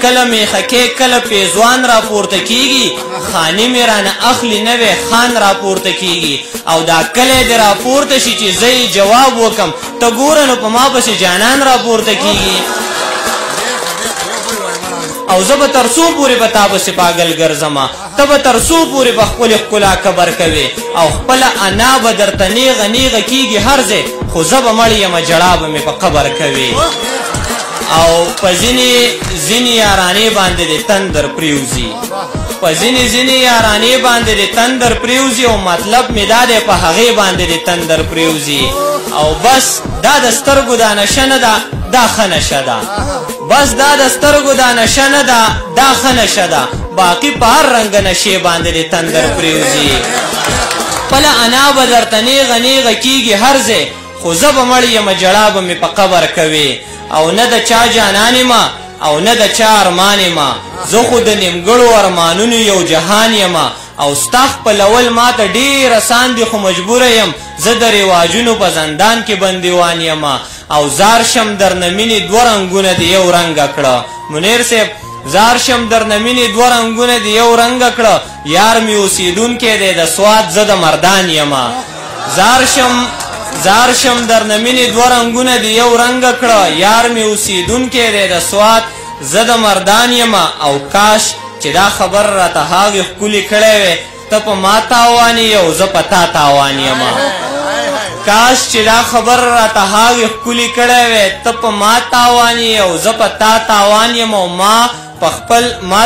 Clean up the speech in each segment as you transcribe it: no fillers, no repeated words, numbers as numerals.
کله میخکې کله پیزوان راپورته کیږي، خاني مې رانه اخلي نوی خان راپورته کیږي. او دا کلی دې راپورته شي چې زه یې جواب وکم، ته ګوره نو په ما پسې جانان راپورته کیږي. او زه به تر څو پورې په تا پسې پاګل ګرځم، ته به تر څو پورې په خپلې ښکلا کبر کوې، او خپله انا به درته نیغه نیغه کیږي هر ځای، خو زه به مړ یم ژړا به مې په قبر کوې. او په ځینې ځینې یارانې باندې دې تندر پرېوځي، په ځینې ځینې یارانې باندې دې تندر پرېوځي، او مطلب مې دا دی په هغې باندې دې تندر پرېوځي. او بس دا د سترګو دا نشه نه ده، دا ښه نشه ده، بس دا د سترګو دا نشه نه ده، دا ښه نشه ده، باقي په هر رنګ نشې باندې دې تندر پرېوځي. خپله انا به درته نیغه نیغه کیږي هر ځای، خو زه به مړ یم ژړا به مې په قبر کوې. او نه د چا جانان یم او نه د چا ارمان یم، زه خو د نیمګړو ارمانونو یو جهان یم. او ستا خپلول ماته ډېر اسان دي، خو مجبوره یم زه د رواجونو په زندان کې بندیوان یم. او زار شم درنه مینې دوه رنګونه دې یو رنګه کړه، منیر صاحب زار شم درنه مینې دوه رنګونه دې یو رنګه کړه، یار مې اوسېدونکی دی د سوات زه د مردان یم. زار شم درنه مینې دوه رنګونه دې یو رنګه کړه، یار مې اوسېدونکی دی د سوات زه د مردان یم. او کاش چې دا خبر راته هغې ښکلې کړی وی، ته په ما تاوان یې او زه په تا تاوان یم. کاش چې دا خبر راته هغې ښکلې کړی وی، ته په ما تاوان یې او زه په تا تاوان یم. او ما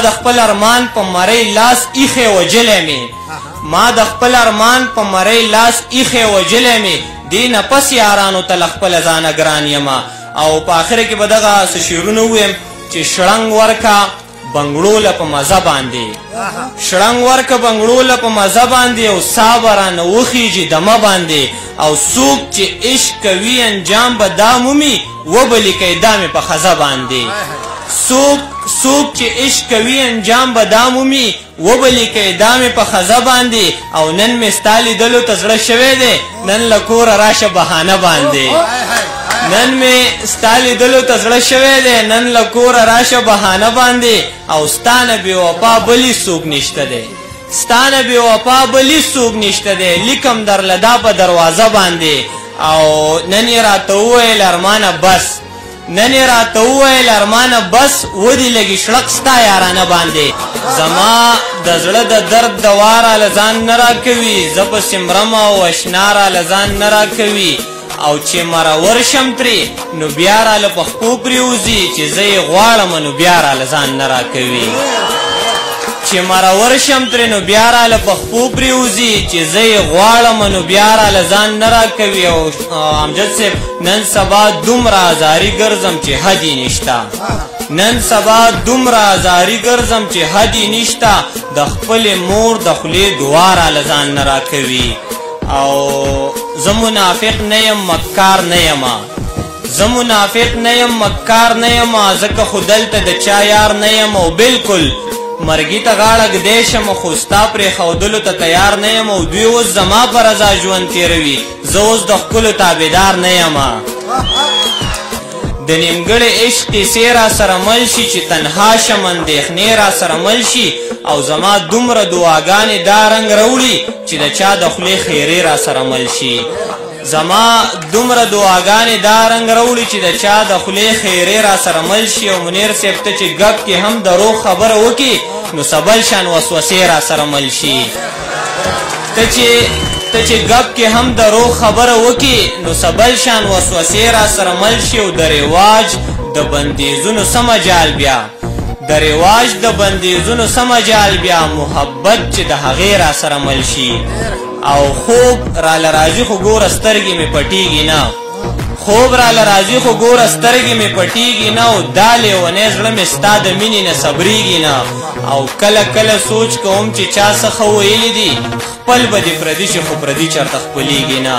د خپل ارمان په مرۍ لاس ایښی وژلی مې، ما د خپل ارمان په مرۍ لاس ایښی وژلی مې، دې نه پس یارانو ته له خپله ځانه ګران یم. او په آخره کې به دغه څه شعرونه ووایم چې شړنګ ورکه بنګړو له په مزه باندې، شړنګ ورکه بنګړو له په مزه باندې، او سا به رانه وخیږي دمه باندې. او څوک چې عشق کوي انجام به دا مومي، وبه لیکئ دا مې په خزه باندې. څوک چې عشق کوي انجام به دا مومي، وبه لیکئ دا مې په خزه باندې. او نن مې ستا لیدلو ته زړه شوی دی، نن له کوره راشه بهانه باندې. نن مې ستا لیدلو ته زړه شوی دی، نن له کوره راشه بهانه باندې. او ستا نه بې وفا بل هېڅوک نشته دی، ستا نه بې وفا بل هېڅوک نشته دی، لیکم درله دا په دروازه باندې. او نن یې راته وویل ارمانه بس، نن یې راته وویل ارمانه بس، ودې لګي شړق ستا یارانه باندې. زما د زړه د درد دوا راله ځان نه راکوي، زه پسې مرم او اشنا راله ځان نه راکوي. او چې مرور شم ترې نو بیا راله په خپو پرېوځي، چې زه یې غواړم نو بیا راله ځان نه راکوي. چې مرور شم ترې نو بیا راله په خپو پرېوځي، چې زه یې غواړم نو بیا راله ځان نه راکوي. او امجد صاحب نن سبا دومره ازاري ګرځم چې حد یې نشته، نن سبا دومره ازاري ګرځم چې حد یې نشته، د خپلې مور د خولې دعا راله ځان نه راکوي. او زه منافق نه یم مکار نه یم، زه منافق نه یم مکار نه یم، ځکه خو دلته د چا یار نه یم. او بالکل مرګي ته غاړه ږدی شم، خو ستا پرېښودلو ته تیار نه یم. او دوی اوس زما په رضا ژوند تېروي، زه اوس د ښکلو تابعدار نه یم. د نیمګړې عشق قیصې را سره مل شي، چې تنها شم اندېښنې را سره مل شي. او زما دومره دعاګانې دا رنګ راوړي، چې د چا د خولې خیرې را سره مل شي. زما دومره دعاګانې دا رنګ راوړي، چې د چا د خولې خیرې را سره مل شي. او منیر صاحب ته چې ګپ کې هم دروغ خبره وکړي، نو سبل شان وسوسې را سره مل شي. ته چې ګپ کې هم دروغ خبره وکړي، نو سبل شان وسوسې را سره مل شي. او د رواج د بندیزونو څه مجال بیا، د رواج د بندیزونو څه مجال بیا، محبت چې د هغې را سره مل شي. او خوب راله راځي خو ګوره سترګې مې پټېږي نه، خوب راله راځي خو ګوره سترګې مې پټېږي نه. او دا لیونی زړه مې ستا د مینې نه صبرېږي نه. او کله کله سوچ کوم چې چا څه ښه ویلي دي، خپل به دې پردي شي خو پردي چېرته خپلېږي نه.